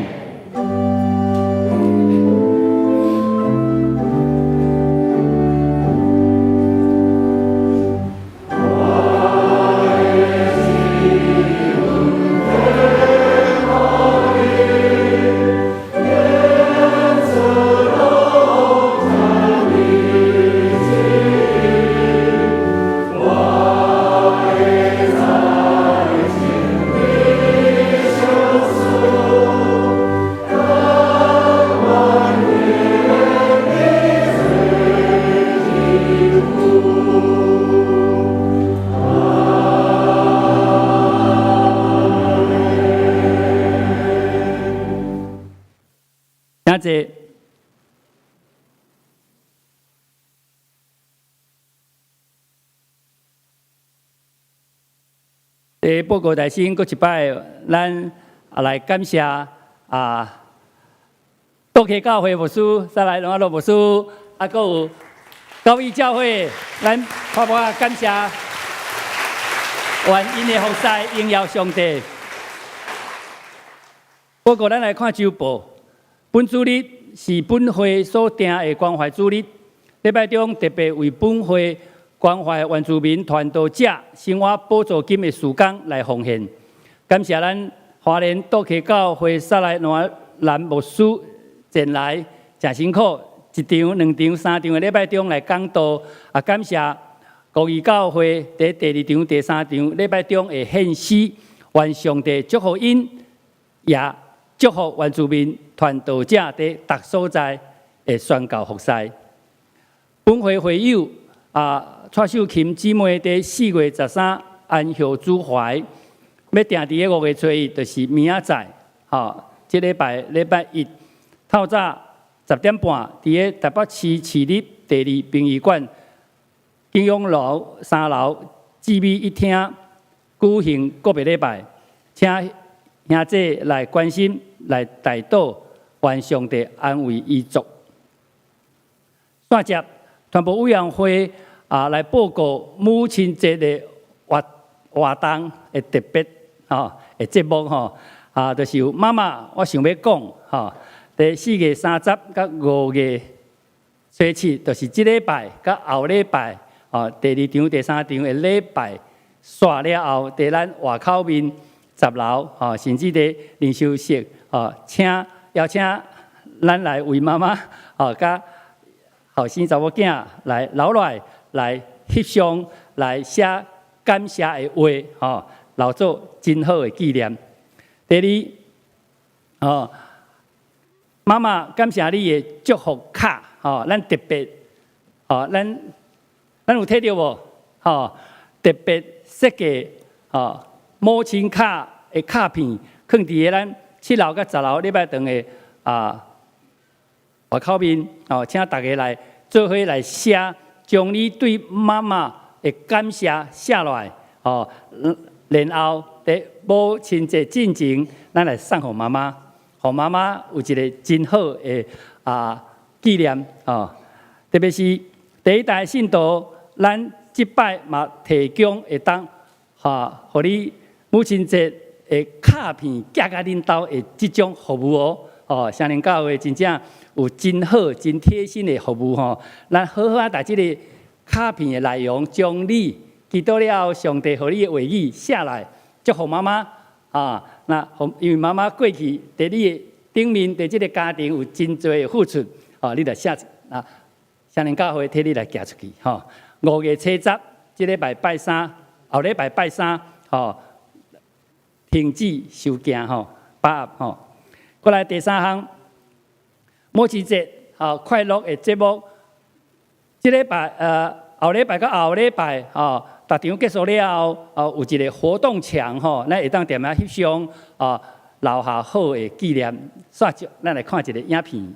請坐。佇報告大先，閣一擺，咱啊來感謝啊，多溪教會牧師，再來羅阿羅牧師，啊，閣有高義教會，咱拍拍感謝，願𪜶的服侍榮耀上帝。報告，咱來看週報。本主日是本會所定的關懷主日，禮拜中特別為本會關懷原住民傳道者生活補助金的事工來奉獻。感謝咱花蓮多溪教會薩來羅蘭牧師前來，誠辛苦一場、兩場、三場的禮拜中來講道。啊，感謝高義教會佇第二場、第三場禮拜中的獻詩，願上帝祝福𪜶，也祝福原住民傳道者佇逐所在的宣教服侍。本會會友啊，蔡秀琴姊妹佇4月13安息主懷，欲定佇个5月初1，就是明仔載，吼，這禮拜禮拜一透早10點半，佇个台北市市立第二殯儀館景永樓三樓姊美一廳舉行告別禮拜，請兄姊來關心、來代禱，願上帝安慰遺族。煞接傳播委員會啊，來報告母親節的活活動的特別吼的節目吼啊，就是有媽媽，我想欲講吼，佇4月30佮5月初7，就是這禮拜佮後禮拜吼，第二場、第三場的禮拜煞了後，佇咱外口面10樓吼，甚至佇靈修室吼，請邀請咱來為媽媽吼，佮後生查某囝來留落來，來翕相，來寫感謝的話，吼，留做真好的紀念。第二，吼，媽媽感謝你的祝福卡，吼，咱特別，吼，咱咱有睇著無？吼，特別設計，吼，母親卡的卡片，囥佇个咱7樓佮10樓禮拜堂的啊外口面，哦，請大家來做伙來寫，將你對媽媽的感謝寫落來，哦，然後佇母親節進前，咱來送予媽媽，予媽媽有一個真好的啊紀念，哦，特別是第一代信徒，咱這擺嘛提供會當，哈，予你母親節的卡片寄到恁兜的這種服務哦，哦，聖靈教會真正有真好、真貼心的服務吼。咱好好仔共這个卡片的內容，將你祈禱了後，上帝予你的話語寫來，祝福媽媽啊。那因為媽媽過去佇你的頂面，佇這个家庭有真濟的付出，哦，你著寫啊，雙連教會替你來寄出去，吼。5月初10，這禮拜拜三，後禮拜拜三，吼，停止收件，吼，把握，吼。過來第三項，母親節，吼，快樂的節目，這禮拜後禮拜佮後禮拜，吼，逐場結束了後，哦，有一個活動牆，吼，咱會當踮遐翕相，哦，留下好的紀念。煞接，咱來看一個影片。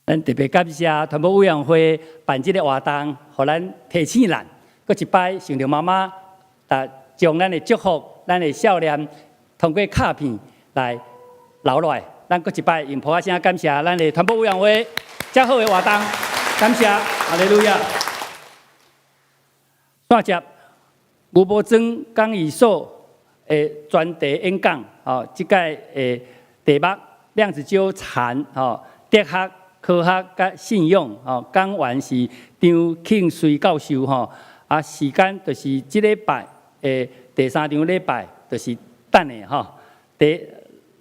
咱特別感謝傳播委員會辦這個活動，予咱提醒咱，閣一擺想著媽媽，將咱的祝福、咱的笑臉，通過卡片來留落來。咱閣一擺用噗仔聲感謝咱的傳播委員會遮好的活動，感謝，哈利路亞。煞接吳伯尊講義所的專題演講，吼，這屆的題目量子糾纏，吼，哲學、科學佮信仰，吼，講員是張慶瑞教授，吼，啊，時間就是這禮拜的第三場禮拜，就是等下吼，佇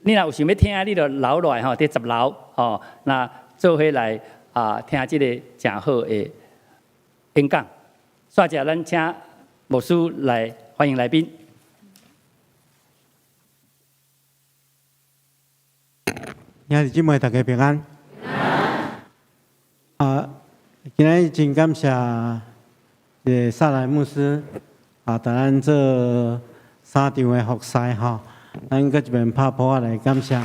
你若有想欲聽，你就留落來吼，佇10樓吼，那做伙來啊聽這個誠好的演講。煞接咱請牧師來歡迎來賓。兄弟姊妹，大家平安。啊，今仔日真感謝這個薩萊牧師啊，帶咱做三場的服侍吼，咱閣一遍拍噗仔來感謝。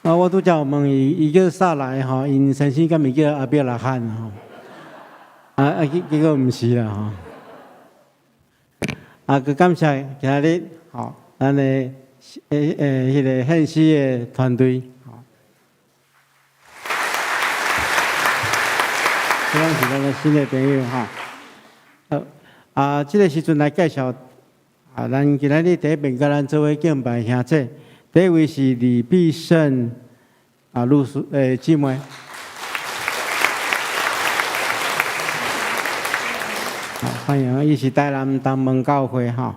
啊，我拄才有問伊，伊叫薩萊吼，𪜶先生敢毋叫亞伯拉罕吼？啊啊，結果毋是啦吼。啊，閣感謝今仔日吼，咱的彼個獻詩的團隊，吼，這攏是咱的新的朋友吼。好，啊，這個時陣來介紹啊，咱今仔日第一遍佮咱做伙敬拜兄姊，第一位是李必勝啊，律師姊妹。好，歡迎，伊是台南東門教會吼。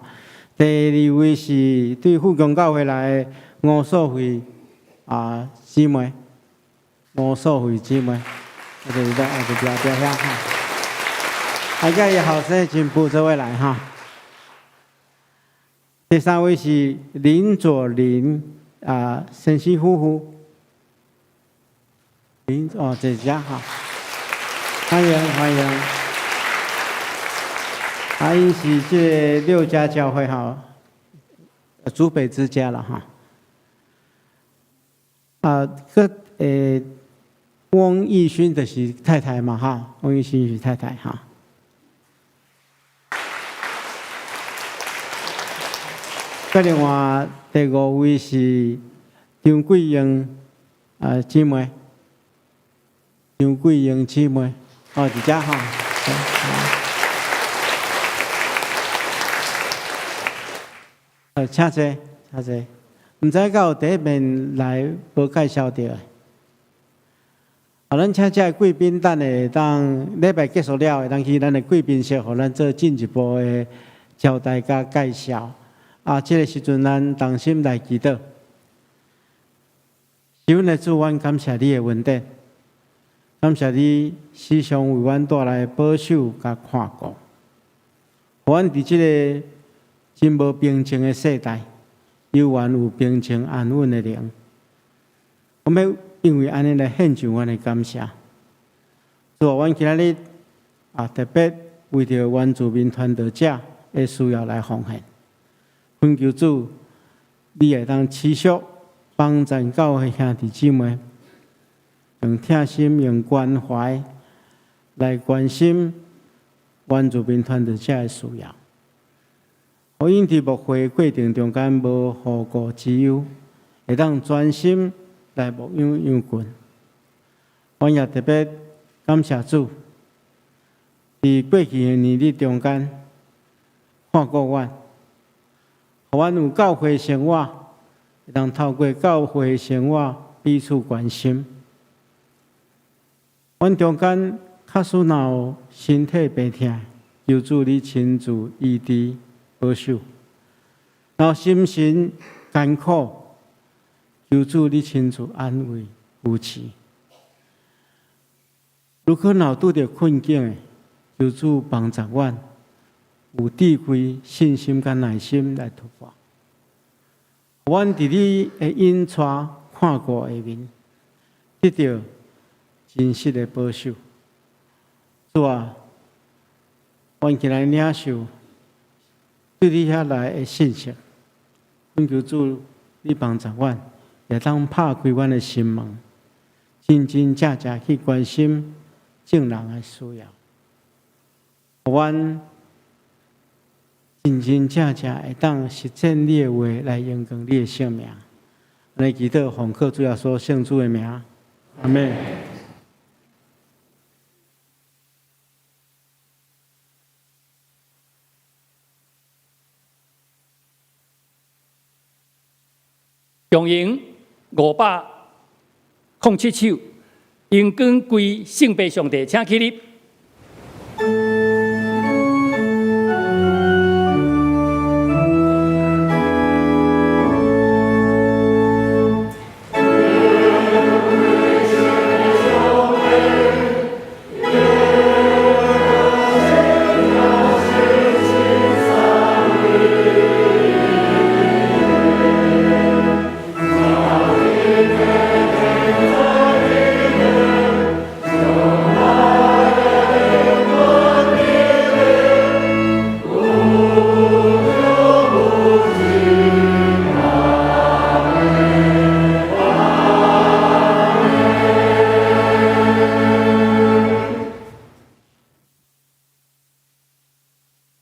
第二位是對富強教會來的吳素慧啊姊妹，吳素慧姊妹，啊就是在啊就佇後壁遐吼。啊，佮伊後生真婦做伙來哈。第三位是林左林啊先生夫婦，林哦這遮哈，歡迎歡迎。啊，𪜶是這個六家教會吼，祖北之家啦哈。啊，閣翁義勳就是太太嘛，哈，翁義勳是太太哈。佮另外第五位是張桂英啊姊妹，張桂英姊妹，哦，佇遮哈。請坐，請坐。毋知敢有第一遍來無介紹著的。啊，咱請這个貴賓，等下會當禮拜結束了，會當去咱的貴賓室，予咱做進一步的交代佮介紹。啊，這个時陣咱同心來祈禱。是阮的主，阮感謝你的恩典，感謝你時常為阮帶來保守佮看顧，予阮佇這个真無平靜的世代，猶原有平靜安穩的靈。我們因為按呢來獻上阮的感謝。主啊，阮今仔日啊，特別為著原住民傳道者的需要來奉獻。懇求主，你會當持續幫助教會兄弟姊妹，用疼心、用關懷來關心原住民傳道者的需要。予𪜶佇牧會過程中間無後顧之憂，會當專心來牧養羊群。阮也特別感謝主，佇過去的年日中間看顧阮，予阮有教會生活，會當透過教會生活彼此關心。阮中間假使若有身體病痛，求主你親自醫治保守；若有心神艱苦，求主你親自安慰扶持。如果若有拄著困境的，求主幫助阮有智慧、信心佮耐心來突破。阮佇你的引帶看顧下面，得著真實的保守。主啊，阮今日領受對你遐來的信息，懇求主你幫助阮，會當拍開阮的心門，真真正正去關心眾人的需要，予阮真真正正會當實踐你的話來榮光你的聖名。來祈禱奉靠主耶穌聖主的名，阿們。長榮507首，榮光歸聖父上帝，請起立。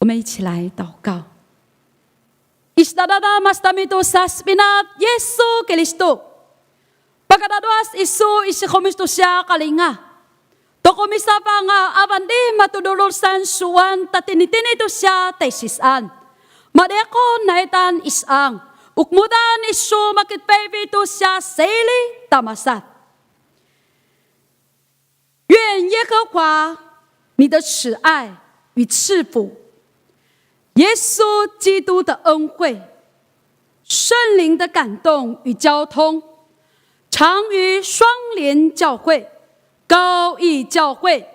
我們一起來禱告。Isdadada mastamito saspinat Yesu Kristo. Pagkadadas isu isikomisto siya kalinga. Tokomisa pa nga avandi matudulursan suwan tatinitinito siya tesisan. Madeko naitan isang. Ukmudan isu makitpevito siya seli tamasat. 願耶和華你的慈愛與賜福，耶穌基督的恩惠，聖靈的感動與交通，常與雙聯教會、高義教會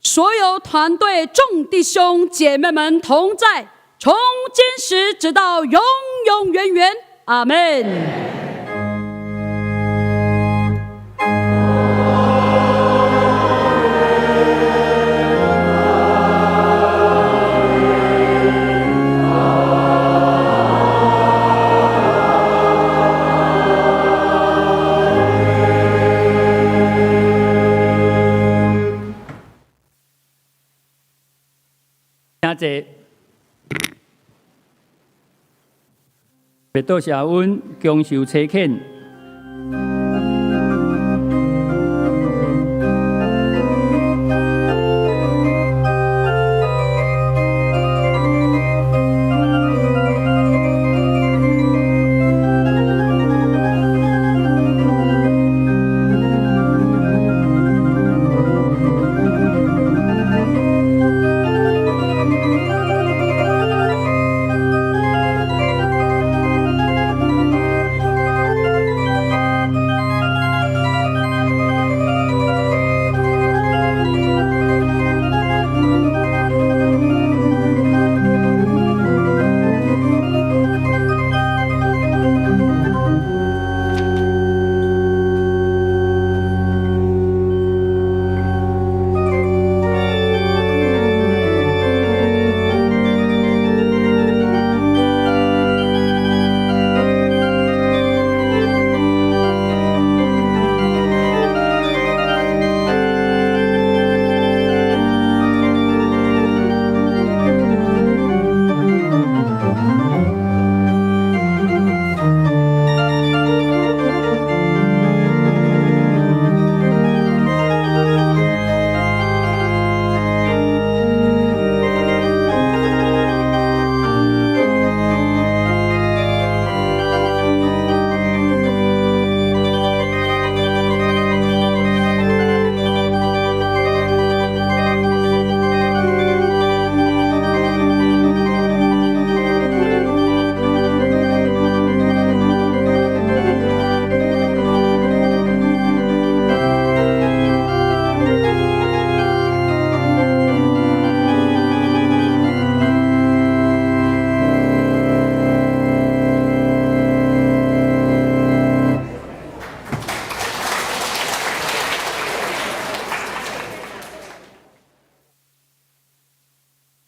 所有團隊眾弟兄姐妹們同在，從今時直到永永遠遠。阿們。請坐。欲多謝阮享受差遣。